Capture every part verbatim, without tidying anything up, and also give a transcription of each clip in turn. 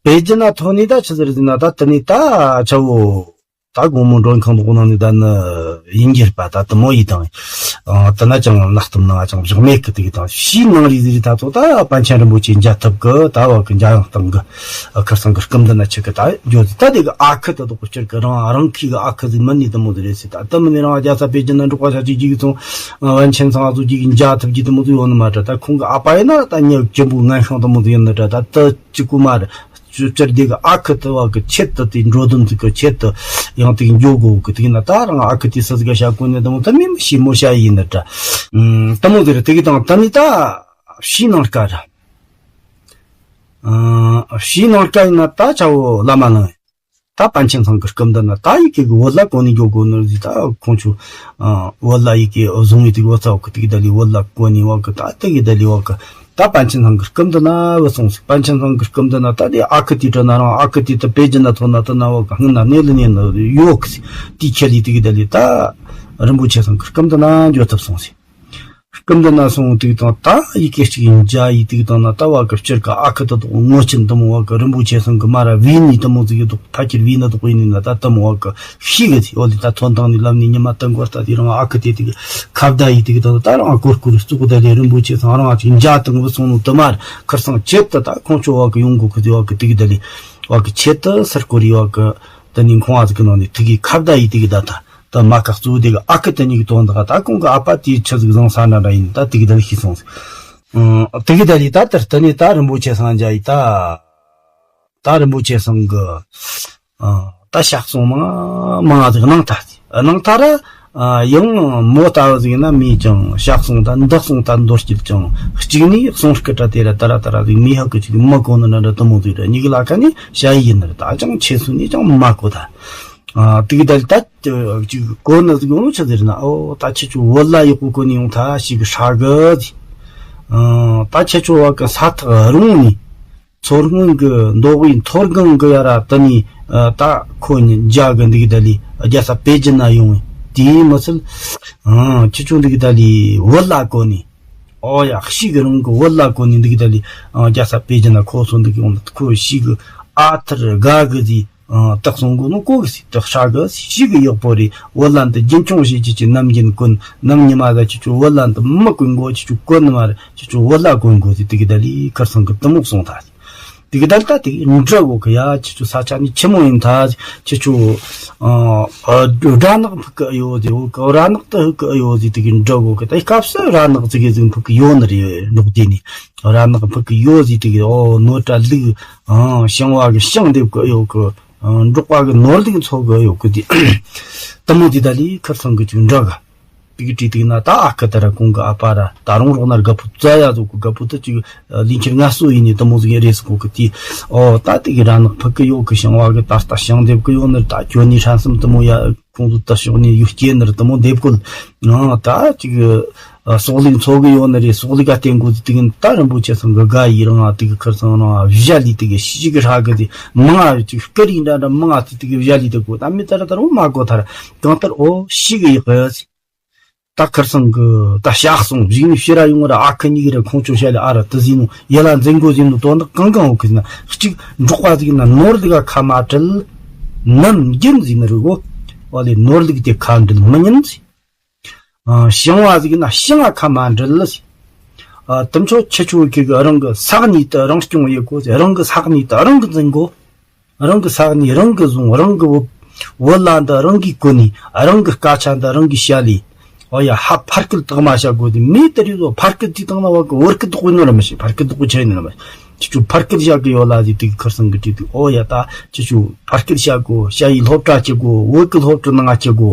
པེ་ཅིན་ན་ཐོན་ནས་ད་ཆི་ཟེར་ཟིན་ན་ད་དེ་ནས་ད་ཆ་བོ། ད་དགོང་མོ་མགྲོན་ཁང་དུ་ནང་ནས་ད་ནི་ཡིན་རྒྱུ་རེད་པ། ད་དེ་མོ་ཡིས་དང་། ཨ། དེ་ན་ཅང་ལག་སྟོབས་ནང་ཅང་བཞག་མེད་གི། དེ་གི་དང་ཕྱིའི་ནང་རིག་ཟིག་རིག་ད་ཚོ་ད་པཎ་ཆེན་རིན་པོ་ཆེ་མཇལ་ཐུབ་གི། ད་བ་གི་འཇམ་དབྱངས་སྟེང་གི་ཁར་སང་གི་སྐུ་མདུན་ན་ཆི་གི་ད་འགྱོ་ཟིག་ད་དེ་གི་ཨ་ཁུ་དེ་དག་གི་སྤྱིར་གི་རང་རང་ཁུལ་གི་ཨ་ཁུ་ཟིག་མིན་ནི་དེ་མོ་ཟིག་རེད་ཟེར། ད་དེ་མིན་ནི་རང་རྒྱལ་ས་པེ་ཅིན་ན་འབྲོག་པ་ཤ་ཅིག་ཅིག་གི་ཚོང་པཎ་ཆེན་ཚང་ཚོ་ཅིག་གི་མཇལ་ཐུབ་ཀྱི་དེ་མོ་ཟིག་ཡོད་ནི་མ་རེད། ད་ཁོང་གི་ཨ་ཕ་ཡིན་ན་ད་ཉེ་གཅིག་པུ་ངན་ཤང་དེ་མོ་ཟིག་ཡིན་ནི་རེད། ད་དེ་གཅིག་པུ་མ་རེད། ཅོ་ཅར་དེ་གི་ཨ་ཁུ་དེ་བ་གི་ཆེད་དུ་དེ་འགྲོ་དོན་ཚིག་གི་ཆེད་དུ་ཡང་དེ་གི་འགྱོ་དགོ་གི། དེ་གི་ན་ད་རང་ཨ་ཁུ་དེ་སུ་ཟིག་ག་བྱ་གོ་ནི་དེ་མོ་ད་མི་མི་ཤེས་མོ་བྱ་ཡིན་ནི་འདྲ། ཨུམ། དེ་མོ་ཟིག་རེད། དེ་གི་དང་ད་ནི་ད་ཕྱིའི་ནང་དཀའ་ར། ཨ། ཕྱིའི་ནང་དཀའ་ཡིན་ན་ད་ཆ་བོ་བླ་མ་ལང་། ད་པཎ་ཆེན་ཚང་གི་སྐུ་མདུན་ན་ད་ཡི་གེ་གི་བོད་ལ་གོ་ནི་འགྱོ་དགོ་ནི་ཟིག་ད་ཁོང་ཆུ། ཨ། བོད་ལ་ཡི་གེ་བཟུང་བའི་དེ་གི་བོད་ཚ་བ་གི་དེ་གི་ད་ལི་བོད་ལ་གོ་ནི་བ་གི་ད་དེ་གི་ད་ལི་བ་གི། ད་པཎ་ཆེན་ཚང་གི་སྐུ་མདུན་ན་བུད་སོང་ཟིག་པཎ་ཆེན་ཚང་གི་སྐུ་མདུན་ན་ད་དེ་ཨ་ཁུ་དེ་དྲི་ན་རང་ཨ་ཁུ་དེ་ད་པེ་ཅིན་ན་ཐོན་ན་ད་ན་བ་གི་སྔུན་ན་གནས་ལ་གནས་ན་ཡོད་གི་ཟིག་དེ་ཁྱེད་ལི་དེ་གི་ད་ལི་ད་རིན་པོ་ཆེ་ཚང་གི་སྐུ་མདུན་ན་འགྱོ་ཐུབ་སོང་ཟིག་སྐུ་མདུན་ན་སོང་དུས་དང་ད་ཡི་གེ་གཅིག་ཡིན་འཇའ་ཡི་དུས་དང་ན་ད་བ་གི་སྤྱིར་གི་ཨ་ཁུ་ད་དོ་ངོ་ཆེན་དུ་མོ་བ་གི་རིན་པོ་ཆེ་ཚང་གི་མ་ར་བི་ནི་དུ་མོ་ཟིག་གི་དོ། ཕ་ཁྱེར་བི་ན་དོ་ཡིན་ན་ད་དུ་མོ་བ་གི་ཤི་གི་ཟིག་འོ་ལི་ད་ཐོན་དང་ནི་ལམ་ནི་ཉི་མ་དུ་འགོར་ད་དེ་རང་ཨ་ཁུ་དེ་དུ་གི་ཁ་བརྡ་ཡི་དུ་གི་ད་ད་རང་ཀོར་ཀོར་བཙུགས་ད་ལེ་རིན་པོ་ཆེ་ཚང་རང་ཅིག་འཇའ་དང་བུད་སོང་ནོ་དུ་མ་ར་ཁར་སང་ཆེད་དུ་ད་ཁོང་ཆོ་བ་གི་ཡོང་གོ་གི་ཟིག་བ་གི་དུ་གི་ད་ལི་བ་གི་ཆེད་དུ་སར་ཀོ་རི་བ་གི་ད་ནི་ཁོང་བ་ཟིག་གི་ནང་ནི་དུ་གི་ཁ་བརྡ་ཡི་དུ་གི་ད་ད། ད་མ་ཁག་གཙོ་བོ་དེ་གི་ཨ་ཁུ་དེ་གཉིས་ཀྱི་དོན་དག་ད་ཁོང་གི་ཨ་ཕ་དེའི་ཆི་ཟིག་བཟང་ས་འདྲ་འདྲ་ཡིན་ད་དེ་གི་ད་ལི་ཤི་སོང་ཟིག་ཨང་། དེ་གི་ད་ལི་ད་དེར་དེ་ནས་ད་རིན་པོ་ཆེ་སང་འཇའ་ཡི་ད། ད་རིན་པོ་ཆེ་སང་གི་ཨང་། ད་ཞག་སོང་མང་མང་ང་ཟིག་གནང་ཐལ་ཟིག་གནང་ཐལ་ར། ཨ། ཡང་མོ་ལྟ་བུ་ཟིག་ན་མིས་ཀྱང་ཞག་སོང་ད་འདི་སོང་ད་མདོར་བསྐྱིལ་ཀྱང་གཅིག་ནི་གསུང་སྐད་གྲ་དེ་ར་ད་ར་ད་ར་ཟིག་མི་ཧ་གི་ཅིག་མི་གོ་ནི་འདྲ་འདྲ་དུ་མོ་ཟིག་ར་གཉིས་ཀྱི་ལ་ཁ་ནི་ཞ་ཡི་ཡིན་ནི་ར་ད་ཅང་ཆེ་སུ་ནི་ཅང་མ་གོ་ད། ཨ། དེ་གི་ད་ད་ཅིག་གོ་ནི་ཟིག་ཡོང་ཆི་ཟེར་ན། ཨོ་ད་ཁྱེད་ཆོ་བོད་ལ་ཡག་པོ་གོ་ནི་ཡོང་ཐལ་ཞིག་ཧྲ་གི་ཟིག་ཨ། ད་ཁྱེད་ཆོ་བ་གི་ས་ཐག་རིང་ནི་མཚོ་སྔོན་གི་མདོ་དབུས་མཐོ་སྒང་གི་ཡ་ར་དེ་ནི་ད་ཁོ་ནི་འཇའ་གི་འདུག་ད་ལི་རྒྱལ་ས་པེ་ཅིན་ན་ཡོང་བའི་དེའི་མི་ཚད། ཨ། ཁྱེད་ཆོ་འདུག་ད་ལི་བོད་ལ་གོ་ནི། ཨོ་ཡ་ཞིག་གི་རིང་གི་བོད་ལ་གོ་ནི་འདུག་ད་ལི་རྒྱལ་ས་པེ་ཅིན་ན་ཁོ་ཚོ་འདུག་ཡོང་ནི་ཁོ་ཞིག་གི་ཨ་ཐར་དགའ་གི་ཟིག་ཨ། སྟག་སོང་གོ་ནོ་གོ་གི་སི་སྟག་ཧྲ་གི་སི་ཞིག་གི་ཡག་པོ་རེད། བོད་ལ་འདི་རྒྱུན་འཁྱོངས་བྱེད་ཀྱི་ཀྱི་ནམ་རྒྱུན་གོན་ནམ་ཉི་མ་ཟ་ཁྱེད་ཆོ་བོད་ལ་འདི་མི་གོན་གོ་ཁྱེད་ཆོ་གོན་ནི་མ་རེད། ཁྱེད་ཆོ་བོད་ལ་གོན་གོ་ཟི་དེ་གི་ད་ལི་ཁར་སང་གི་དུ་མོ་སོང་ཐལ། དེ་གི་ད་ལི་ད་དེ་གི་འདྲ་གོ་གི་ཡ་ཁྱེད་ཆོ་ས་ཆ་ནི་ཆི་མོ་ཡིན་ཐལ། ཁྱེད་ཆོ་ཨ་སྦྲ་ནག་ཕུག་གི་ཡོད་ཟི་འོ་གི་ར་ནག་ཏུ་ཕུག་གི་ཡོད་ཟི་དེ་གི་འདྲ་གོ་གི་ད་སྐབས་སུ་ར་ནག་ཙི་གི་ཟིག་ཕུག་གི་ཡོད་ནི་རེད། འབྲོག་དེ་ནི་ར་ནག་ཕུག་གི་ཡོད་ཟི་དེ་གི་ཨོ་ནོར་བཀྲ་ལུག་ཨ་ཞིང་བ་གི་ཞིང་འདེབས་གི་ཡོད་གི་འབྲོག་པ་གི་ནོར་ལུག་འཚོ་གི་ཡོད་གི་དེ། དུ་མོ་དེ་ད་ལི་ཁར་སང་གི་ཅིག་འདྲ་ག་དེ་གི་བྲིས་དུག་ན་ད་ཨ་ཁུ་ད་ར་ཁོང་གི་ཨ་ཕ་ར་ད་རུང་རོགས་ན་རྒད་པོ་ཙ་ཡ་ཟོ་གི་རྒད་པོ་ད་ཅིག་ལི་ཁྱེར་ངལ་གསོ་ཡིན་ནི་དུ་མོ་ཟིག་རེད་ཟེར་གོ་གི་དེ། ཨོ་ད་དེ་གི་ར་ནག་ཕུག་གི་ཡོད་གི་ཞིང་བ་གི་ད་ལྟ་ཞིང་འདེབས་གི་ཡོད་ནི་ད་ཁྱོད་ནི་ཧྲན་སུམ་དུ་མོ་ཡ་ཁོང་ཚོ་ད་ཕྱོགས་ནས་ཡུལ་སྐྱེལ་ནི་ར་དུ་མོ་འདེབས་གོ་ཨ་ད་ཅིག་ཨ་སོག་ལིག་འཚོ་གི་ཡོད་ནི་རེད། སོག་ལིག་ག་བརྟེན་དགོས་ཟིག་དེ་གི་ད་རིན་པོ་ཆེ་ཚང་གི་དགའ་ཡི་རང་ཨ་དེ་གི་ཁར་ཚང་རང་ཨ་བཞའ་ལི་དེ་གི་ཤི་གི་ཧྲ་གི་དེ་མང་ཨ་ཅིག་སྐུ་རིགས་འདྲ་འདྲ་མང་ཨ་དེ་དེ་གི་བཞའ་ལི་དེ་གོ་ད་མི་ད་ར་ད་རུང་མ་གོ་ཐར་གང་ལྟར་ཨོ་ཤི་གི་ཡི་གི་ད་ཁར་ཚང་གི་ད་ཞག་སོང་བཞིན་ཕྱི་ར་ཡོང་ར་ཨ་ཁུ་གཉིས་གི་ར་ཁོང་ཆོ་བཞའ་ལི་ཨ་ར་དེ་ཟིན་ནོ་ཡ་ལ་འཛིན་གོ་ཟིན་ནོ་དོན་དག་གང་གང་འོ་གི་ན་གཅིག་འབྲོག་པ་ཟིག་ན་ནོར་ལི་ག་ཁ་མ་བྲལ་ནམ་རྒྱུན་ཟིན་ནི་རེད་གོ་ཨོ་ལེ་ནོར་ལི་གི་དེ་ཁ་འབྲལ་མི་ཉན་ཟིན། ཨ། ཞིང་བ་ཟིག་ན་ཞིང་ང་ཁ་མ་འབྲལ་ཟིག་ཨ། དུམ་ཆོ་ཁྱེད་ཆོ་གི་གི་རང་གི་ས་གནས་དུ་རང་སྐྱོང་ཡེ་གོ་ཟིག་རང་གི་ས་གནས་དུ་རང་གི་འཛིན་གོ་རང་གི་ས་གནས་རང་གི་བཟུང་། རང་གི་བོད་བོད་ལ་འདི་རང་གི་གོ་ནས་རང་གི་སྐད་ཆ་འདི་རང་གི་བཤད་ལས། ཨོ་ཡ་ཧ་ཕར་སྐད་དག་མ་བཤད་གོ་ཟིག་མི་དེ་རིགས་ལོ་ཕར་སྐད་ཅིག་བཏང་ན་བ་གི་བོད་སྐད་དག་གོ་ནོ་ར་མི་ཤེས། ཕར་སྐད་དག་གོ་ཆ་ཡིན་ནོ་ར་མི་ཤེས། ཁྱེད་ཆོ་ཕར་སྐད་བཤད་གི་ཡོད་ལ་ཟིག་དེ་གི་ཁར་ཚང་གི་དྲིས་དུག་ཨོ་ཡ་ད་ཁྱེད་ཆོ་ཕར་སྐད་བཤད་གོ་ཞ་ཡི་སློབ་གྲྭ་ཁྱེད་གོ་བོད་གི་སློབ་གྲྭ་ནང་ཁྱེད་གོ་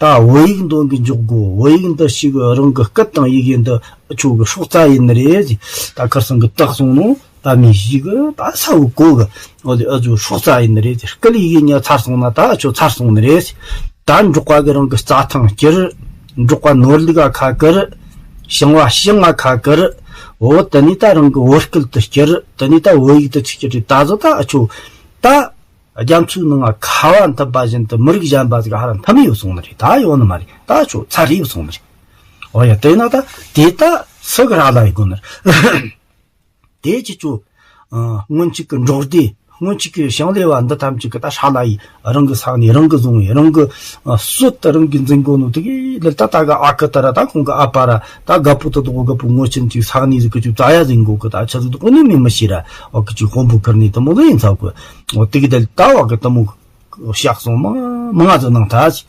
ད་བོད་ཡིག་འདོན་གི་འཇོག་གོ་བོད་ཡིག་འདི་ཞིག་རང་གི་སྐད་དང་ཡི་གེ་འདི་ཁྱོད་གི་སྲོག་རྩ་ཡིན་ནི་རེད་ཟེར། ད་ཁར་ཚང་གི་བཏགས་སོང་ནོ་ད་མི་ཞིག་གི་ད་ས་བོ་གོ་གི་འོ་དེ་ཨ་ཚོ་སྲོག་རྩ་ཡིན་ནི་རེད་ཟེར། སྐད་ཡི་གེ་ཉ་ཚར་སོང་ན་ད་ཁྱོད་ཚར་སོང་ནི་རེད་ཟེར། ད་འབྲོག་པ་གི་རང་གི་རྩྭ་ཐང་བསྐྱུར། འབྲོག་པ་ནོར་ལུག་ག་ཁ་བསྐུར། ཞིང་བ་ཞིང་ང་ཁ་བསྐུར། འོ་དེ་ནས་ད་རང་གི་བོད་སྐད་དུ་བསྐྱུར། དེ་ནས་ད་བོད་ཡིག་དུ་ཆིག་བསྐྱུར་རེད། ད་ཚོ་ད་ཨ་ཁྱོད་ད། རྒྱ་མཚོའི་ནང་ང་ཁ་བ་འཐིབས་པ་བཞིན་དུ་མི་རིགས་གཞན་པ་ཟིག་ཧ་ར་འཐིམ་ཡོད་སོང་ནི་རེད། ད་ཡོད་ནི་མ་རེད། ད་ཁྱོད་ཚར་ཡོད་སོང་ནི་རེད། འོ་ཡ་དེ་ན་ད་དེ་ད་སུ་གི་ར་ལ་ཡི་དགོ་ནི་རེད། དེ་ཁྱེད་ཆོ་ ཨ། སྔོན་ཆད་ཀྱི་འབྲོག་སྡེ། སྔོན་ཆད་ཀྱི་ཞིང་ལས་པ་འདི་ཐམས་ཅད་ཀྱིས་ད་ཧྲ་ལ་ཡིས་རང་གི་ས་གནས་རང་གིས་བཟུང་བས། རང་གི་ཨ་སྲོལ་དེ་རང་གིས་འཛིན་དགོས་ནོ་དེ་གི་ལས། ད་ད་གི་ཨ་ཁུ་དེ་ར་ད་ཁོང་གི་ཨ་ཕ་ར་ད་རྒད་པོ་དེ་དག་གི་རྒད་པོ་ངོ་ཆེན་ཅིག་ས་གནས་ཟིག་གི་ཅིག་རྩྭ་ཡ་ཟིག་འགོ་གི། ད་ཆི་ཟིག་དེ་དག་ནི་མི་མི་ཤེས་ར། འོ་གི་ཅིག་དཔོན་པོ་ཁུར་ནས་དེ་མོ་ལ་ཡིན་ཚ་གི། འོ་དེ་གི་དེ་ད་བ་གི་དེ་མོ་གི་ཞག་སོང་མང་མང་ང་ཟིག་གནང་ཐལ་ཟིག།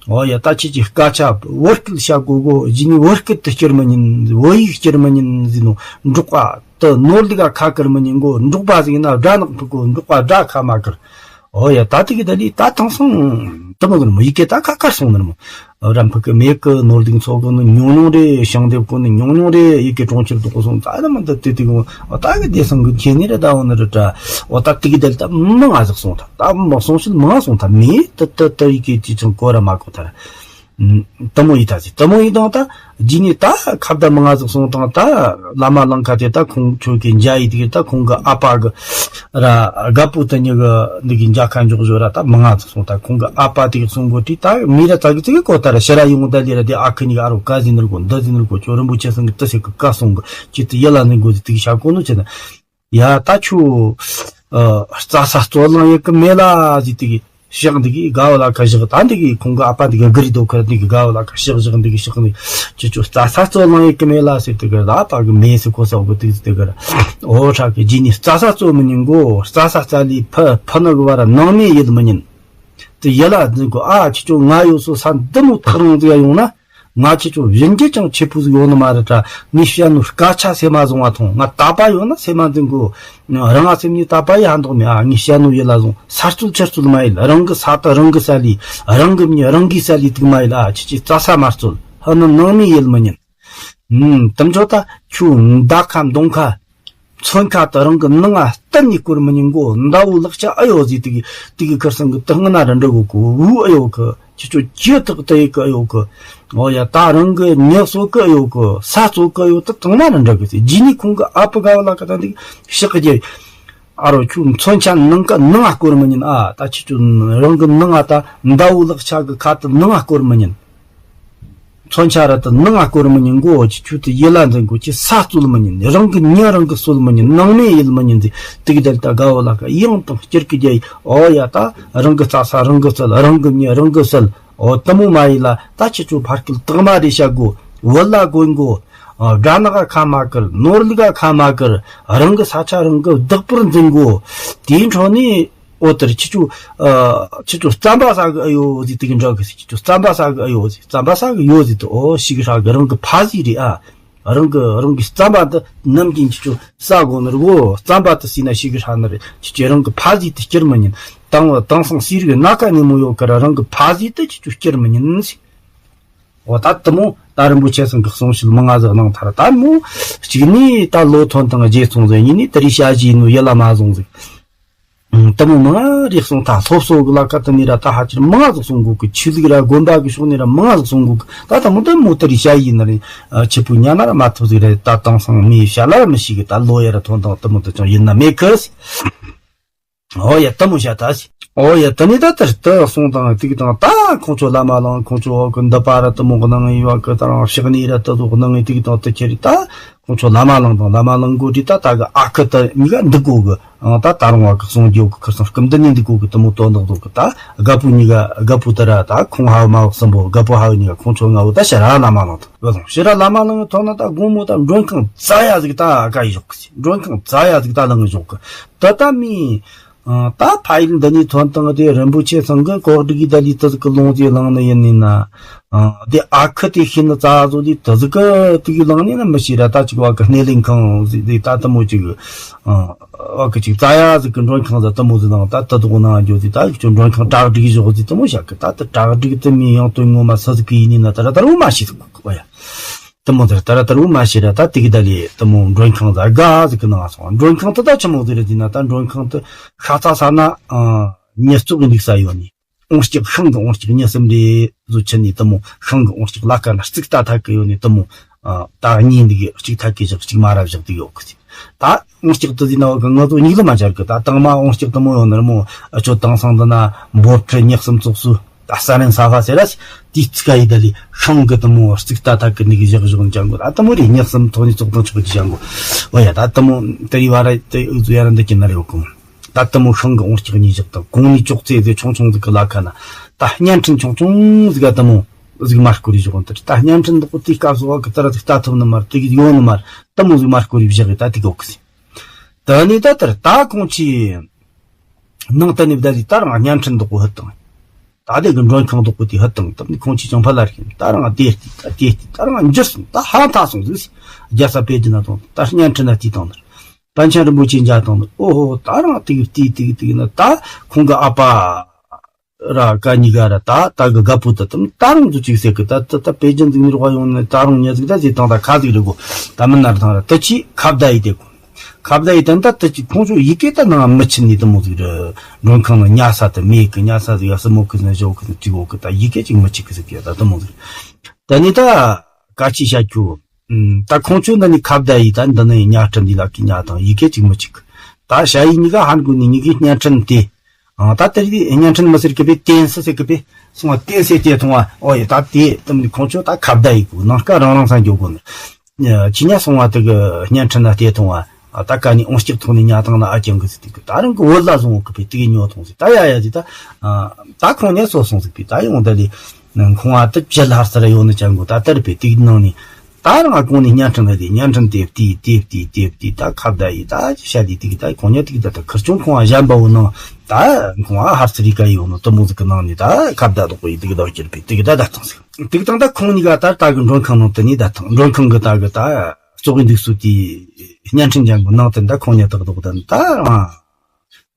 འོ་ཡ། ད་ཁྱེད་ཀྱིས་སྐད་ཆ་བོད་སྐད་བཤད་དགོས་གོ། རྗེས་ནས་བོད་སྐད་དེ་སྐྱུར་མི་ཉན། བོད་ཡིག་སྐྱུར་མི་ཉན་ཟེར་ནོ། འབྲོག་པ་དེ་ནོར་ལུག་ག་ཁ་བཀར་མི་ཉན་གོ། འབྲོག་པ་ཟིག་ཡིན་ན་དགྲ་ནག་ཕུད་གོ། འབྲོག་པ་དགྲ་ཁ་མ་བཀར། འོ་ཡ། ད་དེ་གི་ད་ལི་ད་ཐང་སང་དེ་མོ་གི་ནི་མོ་ཡི་གེ་ད་ཁ་བཀར་སོང་ནི་མོ། ར་ཕུད་གི་མེད་གི། ནོར་ལུག་འཚོ་གི་ནི་ཉུང་ཉུང་རེད། ཞིང་འདེབས་གོ་ནི་ཉུང་ཉུང་རེད། ཡི་གེ་གྲོང་ཁྱེར་དུ་གོ་སོང་། ད་ལ་མ་ད་དེ་དེ་གི་འོ་ད་གི་བདེ་སང་གི་ཁྱེད་ནི་རེད། ད་འོ་ནི་རེད་ད། འོ་ད་དེ་གི་ད་ལི་ད་མང་ང་ཟིག་སོང་ད། ད་མ་སོང་ཕྱིར་མང་ང་སོང་ད། མེད་ད་ད་ད་ཡི་གེ་ཅི་ཅང་གོ་ར་མ་གོ་ད་ར། ཨུམ། དེ་མོ་ཡིན་ད་ཟིག། དེ་མོ་ཡིན་དང་ད་རྗེས་ནས་ད་ཁ་བརྡ་མང་ང་ཟིག་སོང་དང་། ད་བླ་མ་གླིང་ཁ་དེ་ད་ཁོང་ཆོ་གི་མཇལ་ཡི་དེ་གི་ད་ཁོང་གི་ཨ་ཕ་གི་ར་རྒད་པོ་དེ་གཉིས་གི་འདི་གི་མཇལ་ཁ་འཇོག་བཟོ་ར་ད་མང་ང་ཟིག་སོང་ད། ཁོང་གི་ཨ་ཕ་དེ་གི་གསུང་གོ་དུས་ད་མི་ར་ཙག་གི་ཙིག་གི་གོ་ད་ར། ཕྱི་ར་ཡོང་ད་ལི་ར་དེ་ཨ་ཁུ་གཉིས་གི་ཨ་རོ་ག་ཟིག་ནི་གོ། འདི་ཟིག་ནི་གོ། ཁྱོད་རིན་པོ་ཆེ་ཚང་གི་དེ་ཟིག་གི་བཀའ་གསུང་གི། ཁྱེད་དེ་ཡི་ལ་ནི་གོ་ཟིག་དེ་གི་བྱ་གོ་ནོ་ཆེ་ན། ཡ། ད་ཁྱོད་ཨ་རྩྭ་ས་རྩོད་གླེང་ཡེད་གི་མེད་ལ་ཟེར་དེ་གི་ཞག་འདི་གི་དགའ་བ་ལ་ཁ་བཞག། ད་འདི་གི་ཁོང་གི་ཨ་ཕ་འདི་གི་གི་རི་དོ་ཁ་འདི་གི་དགའ་བ་ལ་ཁ་བཞག་བཞག། འདི་གི་ཞག་འདི་ཁྱེད་ཁྱོད་རྩྭ་ས་རྩོད་གླེང་ཡེད་གི་མེད་ལ་ཟེར། དེ་གི་ད་ཕ་གི་མེད་ཟེར་གོ་ས་གི་དེ་གི་དེ་གི་ར། འོ་ཧྲ་གི། རྗེས་ནས་རྩྭ་ས་རྩོད་མི་ཉན་གོ། རྩྭ་ས་རྩྭ་ལས་ཕུ་ཕུ་ནི་གི་བར་ནང་མི་ཡིད་མི་ཉན། དེ་ཡི་ལ་འཛིན་གོ། ཨ་ཁྱེད་ཁྱོད་ང་ཡོད་སོ་ས་འདི་མོ་ཐག་རིང་ཟིག་ཡོང་ན། ང་ཁྱེད་ཆོ་གཞན་གྱི་ཅང་ཆེ་པོ་ཟིག་ཡོད་ནི་མ་རེད་དྲ། ངས་བཤད་ནོ་སྐད་ཆ་སེམས་མ་བཟུང་བ་ཐོངས། ང་དད་པ་ཡོད་ན་སེམས་མ་འཛིན་དགོས། རང་ང་སེམས་ནས་དད་པ་ཡེད་ཧ་འདོགས་མེད་ཨ། ངས་བཤད་ནོ་ཡིད་ལ་བཟུང་། ས་རྩོད་ཆུ་རྩོད་མ་ཡེད། རང་གི་ས་དེ་རང་གིས་བསད་ལས། རང་གི་མྱི་རང་གིས་བསད་ལས་དུག་མ་ཡེད་ཨ། ཁྱེད་ཀྱིས་རྩྭ་ས་མ་རྩོད། ཧ་ནི་ནང་མི་ཡིད་མི་ཉན། ཨུམ། དེ་འཕྲོ་ད་ཁྱོད་མདའ་ཁ་མདུང་ཁ། མཚོན་ཁ་དེ་རང་གི་ནང་ང་གཏན་ནས་བསྐོར་མི་ཉན་གོ། མདའ་བོ་ལག་ཆ་ཨེ་ཡོད་ཟིག། དེ་གི་དེ་གི་ཁར་སང་གི་དེ་སྔ་ན་ར་འདྲ་གོ་གོ། བོ་ཨེ་ཡོད་གི། ཁྱེད་ཆོ་ཁྱི་དག་དེ་ཡི་གི་ཨེ་ཡོད་གི། འོ་ཡ། ད་རང་གི་མྱི་གསོད་གི་ཨེ་ཡོད་གི། ས་རྩོད་གི་ཨེ་ཡོད། དེ་དང་ན་ར་འདྲ་གི་ཟེར། རྗེས་ནས་ཁོང་གི་ཨ་ཕ་དགའ་བ་ལ་ཁ་ད་འདི་ཤག་གི་རྒྱལ། ཨ་རོ་ཁྱོད་མཚོན་ཆ་ནང་ཁ་ནང་ང་བསྐོར་མི་ཉན་ཨ། ད་ཁྱེད་ཆོ་རང་གི་ནང་ང་ད་མདའ་བོ་ལག་ཆ་གི་ཁ་དེ་ནང་ང་བསྐོར་མི་ཉན། མཚོན་ཆ་ར་དེ་ནང་ང་བསྐོར་མི་ཉན་གོ། ཁྱེད་ཆོ་དེ་ཡིད་ལ་འཛིན་དགོས། ཁྱེད་ས་རྩོད་མི་ཉན། རང་གི་མྱི་རང་གིས་གསོད་མི་ཉན། ནང་མི་ཡིད་མི་ཉན་ཟེར། དེ་གི་དེ་ལ་ད་དགའ་བོ་ལ་ཁ་ཡང་དང་བསྐྱར་གི་རྒྱལ་ཡི། འོ་ཡ། ད་རང་གི་རྩྭ་ས་རང་གིས་རྩོད། རང་གི་མྱི་རང་གིས་གསོད། འོ་དེ་མོ་མ་ཡིན་ལ་ད་ཁྱེད་ཆོ་ཕར་སྐད་དག་མ་རེ་བཤད་དགོས། བུ་ལ་གོན་དགོས། ཨ། དགྲ་ནག་ག་ཁ་མ་བཀར། ནོར་ལུག་ག་ཁ་མ་བཀར། རང་གི་ས་ཆ་རང་གིས་བདག་པོར་འཛིན་དགོས། དེའི་འཕྲོ་ནས། འོ་དེར་ཁྱེད་ཆོ། ཨ། ཁྱེད་ཆོ་རྩམ་པ་ཟ་གི་ཨེ་ཡོད་ཟེར། དེ་གི་འདྲ་གི་ཟེར། ཁྱེད་ཆོ་རྩམ་པ་ཟ་གི་ཨེ་ཡོད་ཟེར། རྩམ་པ་ཟ་གི་ཡོད་ཟེར་དུ། འོ་ཞིག་ཧྲ་གི། རང་གི་ཕ་ཟིག་རེད་ཨ། རང་གི་རང་གི་རྩམ་པ་འདི་ནམ་རྒྱུན་ཁྱེད་ཆོ་ཟ་དགོས་ནི་རེད་གོ། རྩམ་པ་དེ་ཟོས་ན་ཞིག་ཧྲ་ནི་རེད། ཁྱེད་ཆོ་རང་གི་ཕ་ཟིག་དེ་སྐྱུར་མི་ཉན། དང་དེང་སང་ཟས་རིགས་སྣ་ཁ་ནས་མོ་ཡོད་གི་ར། རང་གི་ཕ་ཟིག་དེ་ཁྱེད་ཆོ་སྐྱུར་མི་ཉན་ཟེར། འོ་ད་དེ་མོ་ད་རིན་པོ་ཆེ་ཚང་གི་གསུང་བཤད་མང་ང་ཟིག་གནང་ཐལ། ད་མོ་གཅིག་ནས་ད་ལོ་ཐོན་དང་རྗེས་ཚོང་ཟིག། གཉིས་ནས་དེ་རིང་ཞ་ཞི་ནོ་ཡིད་ལ་མ་བཟུང་ཟིག། ཨང་། དེ་མོ་མང་རེ་གསུང་ཐལ། སློབ་གསོ་གི་ལ་ཁ་དེ་ནས་ར་ད་ཧ་ཅིར་མང་ང་ཟིག་གསུང་དགོས་གི། ཆོས་ལུགས་ར་དགོན་པ་གི་ཕྱོགས་ནས་ར་མང་ང་ཟིག་གསུང་དགོས་གི། ད་ད་མོ་དེ་མོ་དེ་རིང་ཞ་ཡི་ན་རིང་ཆི་པུ་ཉ་ན་ར་མ་ཐུབ་ཟིག་རེད། ད་དེང་སང་མི་ཞ་ལ་ར་མི་ཤེས་གི། ད་ལོ་ཡ་ར་ཐོན་དང་དེ་མོ་དེ་ཅང་ཡིན་ན་མེད་གི། འོ་ཡ། དེ་མོ་བཤད་ད་ཟེར། འོ་ཡ། དེ་ནས་ད་དེར་དེ་གསུང་དང་དེ་གི་དང་ད་ཁོང་ཚོ་བླ་མ་གླིང་ཁོང་ཚོ་འོག་གི་འདི་པ་ར་དེ་མོ་གི་ནང་ཡོད་གི། ད་རང་ཕྱག་ནི་ར་དེ་ཚོ་གི་ནང་དེ་གི་དང་དེ་ཁྱེར་ད་ཁོང་ཚོ་བླ་མ་གླིང་དང་བླ་མ་གླིང་གོ་དེ་ད་ད་གི་ཨ་ཁུ་དེ་གཉིས་ཀ་འདུག་གོ་གི། ཨང་། ད་ད་རུང་བ་གི་གསུང་རྒྱུ་གི་ཁུར་སང་སྐུ་མདུན་ནས་འདུག་གོ་གི། དེ་མོ་དོན་དག་འདུག་གི། ད་རྒད་པོ་གཉིས་ཀ་རྒད་པོ་དེ་ར་ད་ཁོང་ཧ་མ་གསུམ་པོ། རྒད་པོ་ཧ་གཉིས་ཀ་ཁོང་ཚོ་ལྔ་བོ་ད་ཕྱིར་ར་བླ་མ་གླིང་དུ་བུད་སོང་། ཕྱིར་ར་བླ་མ་གླིང་ཐོན་ན་ད་དགོང་མོ་ད་མགྲོན་ཁང་ཙ་ཡ་ཟིག་ད་ག་ཡི་བཞག་གི། མགྲོན་ཁང་ཙ་ཡ་ཟིག་ད་ལངས་བཞག་གི། ད་ད་མི། ཨང་། ད་ཕ་ཡུལ་འདི་ནས་ཐོན་དང་དེ་རིན་པོ་ཆེ་ཚང་གི་གོ་སྒྲིག་གི་ད་ལི་དེ་ཟིག་གི་ལོང་ཟིག་བླངས་ནི་ཡིན་ནི་ན། ཨང་། དེ་ཨ་ཁུ་དེ་ཤི་ནི་ཙ་ཟོ་ལི་དེ་ཟིག་གི་དེ་གི་བླངས་ནི་ན་མི་ཤེས་ར། ད་ཅིག་བ་གི་སྣེ་ལེན་ཁང་ཟིག་དེ་ད་དེ་མོ་ཅིག། ཨང་། བ་གི་ཅིག་ཙ་ཡ་ཟིག་གི་མགྲོན་ཁང་ཟིག་དེ་མོ་ཟིག་དང་། ད་དེ་དོག་ནང་འགྱོ་ཟིག། ད་ཅིག་མགྲོན་ཁང་གྲ་སྒྲིག་བཞག་ཟིག་དེ་མོ་བཞག་གི། ད་དེ་གྲ་སྒྲིག་དེ་མི་ཡང་དོན་ངོ་མ་སུ་ཟིག་གི་ཡིན་ནི་ན་ད་ར་ད་རུང་མ་ཤེས་ཟིག་གི་བ་ཡ། དེ་མོ་དེར་ད་ར་ད་རུང་མ་ཤེས་ར། ད་དེ་གི་ད་ལི་དེ་མོ་མགྲོན་ཁང་ཟ་དགའ་ཟིག་གི་ནང་སོང་། མགྲོན་ཁང་དེ་ད་ཆི་མོ་ཟིག་རེད་ཟེར་ན། ད་མགྲོན་ཁང་དེ་ཤ་ཚ་ས་ན་ཨང་། མྱི་བཙོག་གི་འདུག་ས་ཡོད་ནི། འོང་སྤྱི་ཤིང་གི་འོང་སྤྱི་མྱི་གསུམ་རེ་བཟོ་ཆེ་ནི་དེ་མོ་ཤིང་གི་འོང་སྤྱི་ལ་ཀ་ན་རྩིག་ད་ཐག་གི་ཡོད་ནི་དེ་མོ། ཨ། ད་གཉིས་འདི་གི་གཅིག་ཐག་གི་བཞག་གཅིག་མ་ར་བཞག་དེ་ཡོད་གི། ད་འོང་སྤྱི་དེ་ཟིན་ན་བ་གི་ང་ཚོ་ཉིག་ལ་མ་སྦྱར་གི། ད་དང་མ་འོང་སྤྱི་དེ་མོ་ཡོད་ནི་ར་མོ། ཨ། ཁྱོད་དེང་སང་འདི་ན་འབོར་ཁྲི་མྱི་གསུམ་བཙོག་སུ། ད་ས་རན་ས་ཧ་ཟེར་ར་དེའི་ཚིག་ག་ཡི་ད་ལི་ཤང་གི་དུ་མོ་རྩིག་ད་ད་གི་འདི་གི་བཞག་བཞག་ནི་ཅང་གོ། ད་དུ་མོ་རེ་ཉག་སམ་ཐོག་ནི་ཙོག་དང་ཆོག་གི་ཅང་གོ། འོ་ཡ། ད་དུ་མོ་དེ་རི་བ་ར་དེ་ཨུ་ཟུ་ཡ་ར་འདི་གི་ན་རེ་བ་གོ། ད་དུ་མོ་ཤང་གི་འོང་སྐྱག་གཉིས་བཞག་དང་གོང་ནི་ཅོག་ཙེ་ཟེ་ཆུང་ཆུང་ཟིག་གི་ལ་ཁ་ན་ད་བརྙན་འཕྲིན་ཆུང་ཆུང་ཟིག་ག་དུ་མོ་ཟིག་མར་སྐོར་རི་བཞག་འདི་ད་བརྙན་འཕྲིན་འདི་གོ་དེའི་སྐབས་སུ་བ་གི་ད་ར་ཟིག་ལྟ་ཐུབ་ནི་མར་དེ་གི་ཡོང་ནི་མར་དུ་མོ་ཟིག་མར་སྐོར་རི་བཞག་གི་ད་དེ་གོ་གི་ཟིག། ད་ནི་ད་ལྟར་ད་ཁོང་ཆི་ནང་ད་ནི་བདག་ལི་ད་རང་བརྙན་འཕྲིན་འདི་གོ་ཧུད་དང་། ད་དེ་གི་མགྲོན་ཁང་འདི་གོ་དེ་ཧུད་དང་། ད་ནི་ཁོང་ཆི་ཅང་ཕ་ལར་གི་ད་རང་དེ་ལྟ་དེ་ལྟ་ད་རང་འགྱུར་སོང་། ད་ཧ་ཐག་སོང་ཟིག། རྒྱ་ས་པེ་ཅིན་ན་དང་ད་བརྙན་འཕྲིན་ན་དེ་དང་ནི། པཎ་ཆེན་རིན་པོ་ཆེ་མཇལ་དང་ནི། ཨོ་ཧོ། ད་རང་དེ་གི་དེ་དེ་གི་དེ་གི་ན་ད་ཁོང་གི་ཨ་ཕ་ར་ཀ་གཉིས་ཀ་ར་ད་ད་གི་དགའ་པོ་ད་དམ་ད་རུང་དུ་ཅིག་ཟེར་གི། ད་ད་ད་པེ་ཅིན་ཟིག་ནི་རོགས་ཡོང་ནི་ད་རུང་ཉ་ཟིག་ད་ཟིག་དང་ད་ཁ་ཟིག་རི་གོ། ད་མི་ནར་དང་ར་ད་ཅི་ཁ་བརྡ་ཡི་དེ་གོ། ཁ་བརྡ་ཡི་དེ་ད་ད་ཅི་ཁོང་ཚོ་ཡི་གེ་ད་ནང་མི་ཆི་ནི་དུ་མོ་ཟིག་རི། མགྲོན་ཁང་ན་ཉ་ས་དུ་མེ་གི་ཉ་ས་ཟིག་ཡ་སི་མོ་གི་ན་ཞོ་གི་ན་ཅི་གོ་གི། ད་ཡི་གེ་ཅིག་མི་ཆི་གི་ཟིག་ཡ་ད་དུ་མོ་ཟིག་རི། ད་ནི་ད་ཀ་ཆི་ཤ་ཁྱུ། ད་ཁོང་ཚོ་འདི་ནི་ཁ་བརྡ་ཡི་ད་འདི་ནི་ཉ་ཁྲི་འདི་ལ་གི་ཉ་དང་ཡི་གེ་ཅིག་མི་ཆི་གི། ད་ཞ་ཡི་གཉིས་ཀ་ཧན་གོ་ནི་གཉིས་ཀའི་བརྙན་འཕྲིན་དེ། ཨང་། ད་དེ་རིགས་བརྙན་འཕྲིན་མི་ཟེར་གི་པས་བསྟན་སྲིད་ཟེར་གི་པས་སོང་བ། བསྟན་སྲིད་དེ་མཐོང་བ། ཨོ་ཡ། ད་དེ་དུ་མི་ཁོང་ཚོ་ད་ཁ་བརྡ་ཡི་གོ་ནང་སྐ་རང་རང་ས་འགྱོ་གོ་ནི། ཁྱི་ཉ་སོང་བ་དེ་གི་བརྙན་འཕྲིན་ན་དེ་མཐོང་བ། ད་ཀ་ནི་འོང་སྐྱག་ཐོག་ནས་ཉ་དང་ན་ཨ་ཅང་གི་ཟིག་དེ་གི་ད་རང་གི་བོད་ལ་བཟུང་བ་གི་པས་དེ་གི་ཉོ་ཐོང་ཟིག། ད་ཡ་ཡ་ཟིག་ད་ད་ཁོང་ཉ་སོ་སོང་ཟིག་པས། ད་ཡོང་ད་ལི་ཁོང་བ་དུ་བཅད་ལྷ་སར་ཡོད་ནི་ཅང་གོ། ད་དར་པས་དེ་གི་ནང་ནས། ད་རང་གོང་ནས་བརྙན་འཕྲིན་ལ་དེ་བརྙན་འཕྲིན་དེ་བལྟས་དེ་བལྟས་དེ་བལྟས། ད་ཁ་བརྡ་ཡི་ད་ཅི་བྱ་དེ་དེ་གི་ད་ཁོང་ཉ་དེ་གི་ད་ད་ཁིར་ཆུང་ཁོང་ཨ་གཞན་པ་བོ་ནང་ད་ཁོང་ཨ་ཧར་ཚི་རི་ཀ་ཡོད་ནོ་དུ་མོ་ཟིག་གི་ནང་ནས་ད་ཁ་བརྡ་དོག་པོ་ཡི་དེ་གི་ད་བསྐྱུར་པས་དེ་གི་ད་ད་བཏང་ཟིག། དེ་གི་དང་ད་ཁོང་གཉིས་ཀ་ད་ད་གི་མགྲོན་ཁང་ནང་དུ་ནས་ད་ཐང་མགྲོན་ཁང་གི་ད་གི་ད་ཙོག་གི་འདུག་སུ་དེ་བརྙན་འཕྲིན་ཅན་གི་ནང་དུ་ད་ཁོང་ཉ་དག་དོག་ད་ད་རང་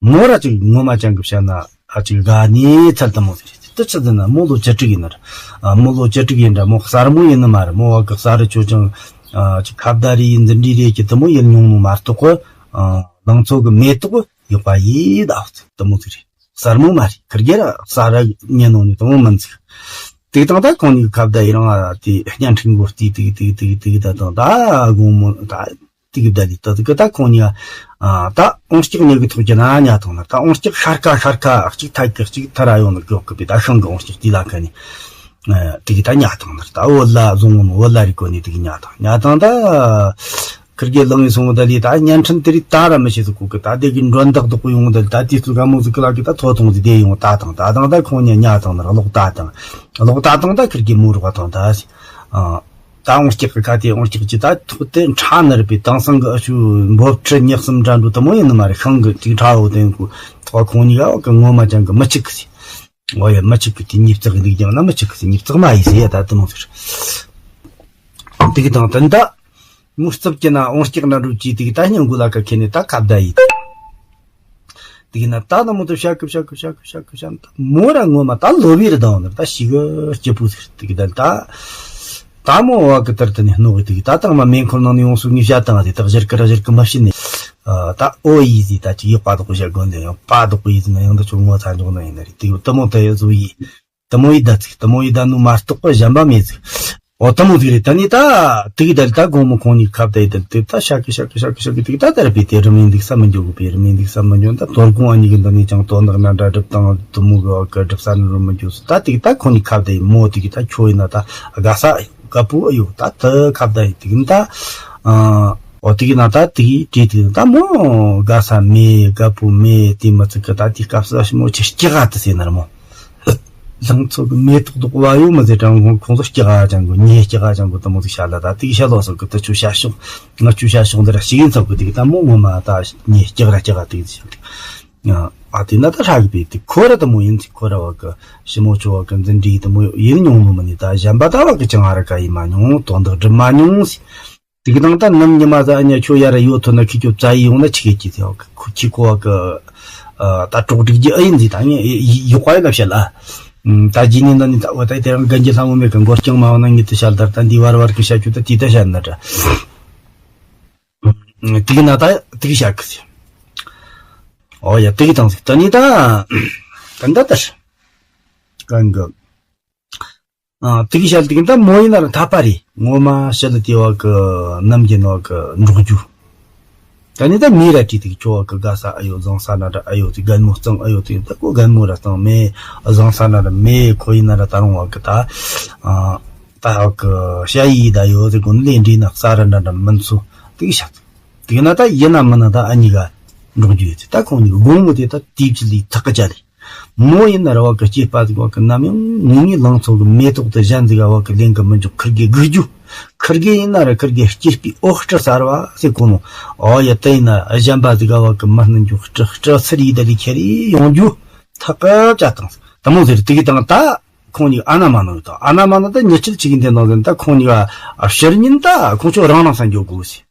མོ་ར་ཅིག་ངོ་མ་ཅང་གི་བཤད་ན་ཨ་ཅིག་དགའ་ནི་ཚར་དུ་མོ་ཟེར། དེ་ཆི་ཟེར་ན་མོ་ལོ་བཅུ་དྲུག་ཡིན་ནར། ཨ་མོ་ལོ་བཅུ་དྲུག་ཡིན་འདྲ། མོ་གསར་མོ་ཡིན་ནི་མ་རེད། མོ་བ་གི་གསར་རི་ཅོ་ཅང་ཨ་ཅིག་ཁ་བརྡ་རེ་ཡིན་འཛིན་གྲྭའི་རེད་ཀྱི་དུ་མོ་ཡིན་མྱོང་མོ་མ་གཏོགས་གི། ཨ་ལང་ཚོ་གི་མེ་ཏོག་གི་ཡོད་པ་ཡིན་ད་དུ་མོ་ཟིག་རེད། གསར་མོ་མ་རེད། ཁིར་གེ་ར་གསར་ར་ཉན་ནོ་ནི་དུ་མོ་མིན་ཟིག། དེ་དང་ད་ཁོང་གཉིས་ཁ་བརྡ་ཡི་རང་ཨ་དེ་བརྙན་འཕྲིན་མགོ་བལྟས་དེ་དེ་དེ་དེ་ད་དང་ད་དགོང་མོ་ད། དེ་གི་བརྡ་ལི་ད་དེ་གི་ད་ཁོང་གཉིས་ཨ་ད་འོང་སྐྱག་ཉེ་གི་ཐོག་གི་ན་ཉ་ཐོང་ན་ད་འོང་སྐྱག་ཤར་ཁ་ཤར་ཁ་གཅིག་ཐད་གི་གཅིག་ཐ་ར་ཡོང་ནི་གི་གི་པི་ད་ཤང་གི་འོང་སྐྱག་དེ་ལ་ཁ་ནི་དེ་གི་ད་ཉ་ཐོང་ན་ད་བོད་ལ་བཟུང་ངོ་བོད་ལ་རི་གོ་ནི་དེ་གི་ཉ་ཐོང་ཉ་ཐོང་ད་ཁིར་གི་ལང་ཡི་སོང་བ་ད་ལི་ད་བརྙན་འཕྲིན་དེ་རི་ད་ར་མི་ཤེས་སུ་གོ་གི་ད་དེ་གི་མགྲོན་བདག་དོག་པོ་ཡོང་ད་ལི་ད་དེ་ཚོ་ག་མོ་ཟིག་གི་ལ་གི་ད་ཐོ་ཐོང་ཟིག་དེ་ཡོང་ད་དང་ད་དང་ད་ཁོང་ཉ་ཉ་ཐོང་ན་ལོག་ད་དང་ལོག་ད་དང་ད་ཁིར་གི་མོ་རུ་བ་ཐོང་ད་ཨ། ད་འོང་སྐྱག་གི་ཁ་དེ་འོང་སྐྱག་ཅི་ད་ཐོག་དེ་ཁྲ་ནར་པའི་དེང་སང་གི་ཨ་ཆུ་འབོབ་ཁྲི་ཉག་གསུམ་འདྲ་འགྲོ་དུ་མོ་ཡིན་ནི་མ་རེད། ཤང་གི་ཅིག་ཁྲ་འོ་དེ་ཀུ་ཐོག་ཁོང་གཉིས་ཀ་གི་ངོ་མ་ཅང་གི་མི་གཅིག་གི་ཟེ། འོ་ཡ་མི་གཅིག་གི་དེ་ཉིས་བརྩེགས་འདུག་ཀྱང་ན་མི་གཅིག་གི་ཟེ། ཉིས་བརྩེགས་མ་ཡིན་ཟེ་ཡ་ད་དུ་མོ་ཟེར། དེ་གི་དང་དེ་འདྲ་ངོ་རྩིབ་ཀྱི་ན་འོང་སྐྱག་ན་འགྲོ་ཅི་དེ་གི་ད་སྙིང་གུ་ལ་ཀ་ཁེ་ནི་ད་ཁ་བརྡ་ཡིན། དེ་གི་ན་ད་ནི་མོ་དུ་ཤ་ཀི་ཤ་ཀི་ཤ་ཀི་ཤ་ཀི་ཤ་ད་མོ་ར་ངོ་མ་ད་ལོ་བི་རི་དང་ནི་ད་ཤི་གི་སྐྱིད་པོ་ཟེར། དེ་གི་ད་ད་ད་མོ་བ་གི་ཏར་དུ་ནི་ནོ་གི་དེ་གི་ད་དང་མ་མེ་འཁོར་ནང་ནི་ཡོང་སུ་ངི་བྱ་དང་དེ་ད་གཞིར་ཀི་ར་གཞིར་ཀི་མ་ཤི་ནི་ད་ཨོ་ཡི་ཟི་ད་ཅི་ཡོད་པ་དོག་གི་བྱ་དགོན་དེ་ཡང་པ་དོག་གི་ཡི་ཟི་ན་ཡང་ད་ཆུ་ངོ་ཚ་འཇོག་ན་ཡིན་ན་རེད། དེ་གི་ད་མོ་ད་ཡོད་ཟུ་ཡི་ད་མོ་ཡི་ད་ཚིག་ད་མོ་ཡི་ད་ནུ་མ་གཏོགས་པ་གཞན་པ་མེད་ཟིག། འོ་དེ་མོ་ཟིག་རེད། ད་ནི་ད་དེ་གི་ད་ལི་ད་དགོང་མོ་ཁོང་གཉིས་ཁ་བརྡ་ཡི་ད་ལི་དེ་ད་ཤ་ཀི་ཤ་ཀི་ཤ་ཀི་ཤ་ཀི་དེ་གི་ད་ད་ར་པི་དེ་རི་མིན་འདུག་ས་མི་འཇོག་གི་པི་རི་མིན་འདུག་ས་མི་འཇོག་ད་དོ་དགོང་ཨ་ནི་གི་འདི་ནས་ཅང་དོ་ནག་ན་འདྲ་སྒྲུབ་དང་དུ་མོ་གི་བ་གི་སྒྲུབ་ས་ནི་རུ་མི་འཇོག་སུ་ད་དེ་གི་ད་ཁོང་གཉིས་ཁ་བརྡ་ཡི་མོ་དེ་གི་ད་ཁྱོ་ཡི་ན་ད་དགའ་ས་དགའ་པོ་ཨ་ཡོ་ད་དེ་ཁ་བརྡ་ཡི་དེ་གི་ད་ཨ་འོ་དེ་གི་ན་ད་དེ་གི་བྲིས་དེ་གི་ད་མོ་དགའ་ས་མེད་དགའ་པོ་མེད་དེ་མི་ཚིག་གི་ད་དེ་སྐབས་སུ་ཨ་ཤི་མོ་ཆེ་སྐྱེ་ག་དུ་ཟེར་ན་ར་མོ། ལང་ཚོ་གི་མེ་ཏོག་དོག་པ་ཡོད་མ་ཟེར་གྲང་གོང་ཁོང་ཚོ་སྐྱེ་ག་ཅང་གོ་ཉེ་སྐྱེ་ག་ཅང་གོ་དུ་མོ་ཟིག་བཤད་ལ་ད་དེ་གི་བཤད་ལོ་སོགས་གི་དུ་ཆུ་བཤད་ཤོག་ང་ཆུ་བཤད་ཤོག་འདི་ར་ཞིག་ཡིན་ཚོགས་གི་དེ་གི་ད་མོ་ངོ་མ་ད་ཉེ་སྐྱེ་ག་ར་སྐྱེ་ག་དེ་གི་བཤད་དེ་ཨ་དེ་ན་ད་ཧྲ་གི་པའི་དེ་ཁོ་ར་དུ་མོ་ཡིན་ཚིག་ཁོ་ར་བ་གི་ཞི་མོ་ཆུ་བ་གི་འཛིན་གྲྭའི་དུ་མོ་ཡིན་མྱོང་ནོ་མ་ནི་ད་གཞན་པ་ད་བ་གི་ཅང་ཨ་ར་ཀ་ཡིན་མ་མྱོང་དོན་དག་སྒྲུབ་མ་མྱོང་ཟེར། དེ་གི་དང་ད་ནམ་ཉི་མ་ཟ་ཨ་ཉ་ཁྱོད་ཡ་ར་ཡོད་ཐོན་ན་ཁྱི་ཁྱོད་བཙའ་ཡི་ཡོང་ན་ཆི་གེ་ཅི་ཟེར་བ་ཁོ་ཁྱི་ཁོ་བ་གི་ད་གྲོགས་སྒྲིག་རྒྱུ་ཨ་ཡིན་ཟི་ད་ངས་ཡོག་པ་ཡིན་ན་བཤད་ལ། ད་རྗེས་ནས་ད་ནི་ད་འོ་ད་དེ་རང་གན་གྱི་ལྷ་མོ་མེད་གི་མགོ་རྐྱང་མ་བ་ན་ངས་དེ་བཤད་ལ་ད་ད་འདི་བར་བར་གི་བཤད་ཆུ་ད་དེ་ད་བཤད་ན་ད་དེ་གི་ན་ད་དེ་གི་བཤད་གི་ཟི། ཨོ་ཡ་དེ་གི་དང་ཟི་ད་ནི་ད་ད་ད་ད་གང་གི་ཨ་དེ་གི་ཤ་ལ་དེ་གི་ད་མོ་ཡིན་ན་ར་འཐད་པ་རེད། ངོ་མ་ཤ་ལ་དེ་བ་གི་ནམ་རྒྱུན་བ་གི་འབྲོག་རྒྱུ། ད་ནི་ད་མི་ར་ཅིག་དེ་ཁྱོ་བ་གི་དགའ་ས་ཨ་ཡོད་བཟང་ས་ན་ར་ཨ་ཡོད་དེ་རྒན་མོ་གཙང་ཨ་ཡོད་དེ་ད་ཁོ་རྒན་མོ་ར་གཙང་མེད་བཟང་ས་ན་ར་མེད། ཁོ་ཡིན་ན་ར་ད་རུང་བ་གི་ད་ཨ་ད་བ་གི་ཤ་ཡིས་ད་ཡོད་དེ་ཁོ་ལས་འདྲེ་ན་ས་ར་ན་ར་མིན་སོ་དེ་གི་ཤ་དེ་གི་ན་ད་ཡིན་ན་མིན་ན་ད་ཨ་ཉི་ག་འགྲོགས་རྒྱུ་ཡོད་དེ་ད་ཁོང་ཉི་གི་དགོང་མོ་དེ་ད་དེབ་ཅི་ལི་ཐག་གི་ཅ་ལི། མོ་ཡིན་ན་ར་བ་གི་སྐྱེས་པ་ཟིག་བ་གི་ནམ་ཡང་ངུ་ངུ་ལང་ཚོ་གི་མེ་ཏོག་དེ་གཞན་ཟིག་ག་བ་གི་ལེན་གི་མི་འཇུག་ཁིར་གི་སྒུག་རྒྱུ། ཁིར་གི་ཡིན་ན་ར་ཁིར་གི་སྐྱེས་པའི་འོ་སྤྲི་གསར་བ་ཟེར་གོ་ནོ། འོ་ཡ་དེ་ཡིན་ན་གཞན་པ་ཟིག་ག་བ་གི་མི་སྣུན་རྒྱུ་སྤྲི་སྤྲི་སི་རི་དེ་ལི་ཁྱེར་ཡོང་རྒྱུ་ཐག་གི་བཅད་བཏང་། དེ་མོ་ཟེར་དེ་གི་དང་ད་ཁོང་གཉིས་ཨ་ན་མ་ན་ཡོད་དང་ཨ་ན་མ་ན་ད་ཉི་ཆིལ་ཆི་གི་འདི་ནང་ཟེར་ད་ཁོང་གཉིས་ཀ་ཕྱིར་ཉིན་ད་ཁོང་ཚོ་རང་རང་ས་འགྱོ་དགོས་ཟེར།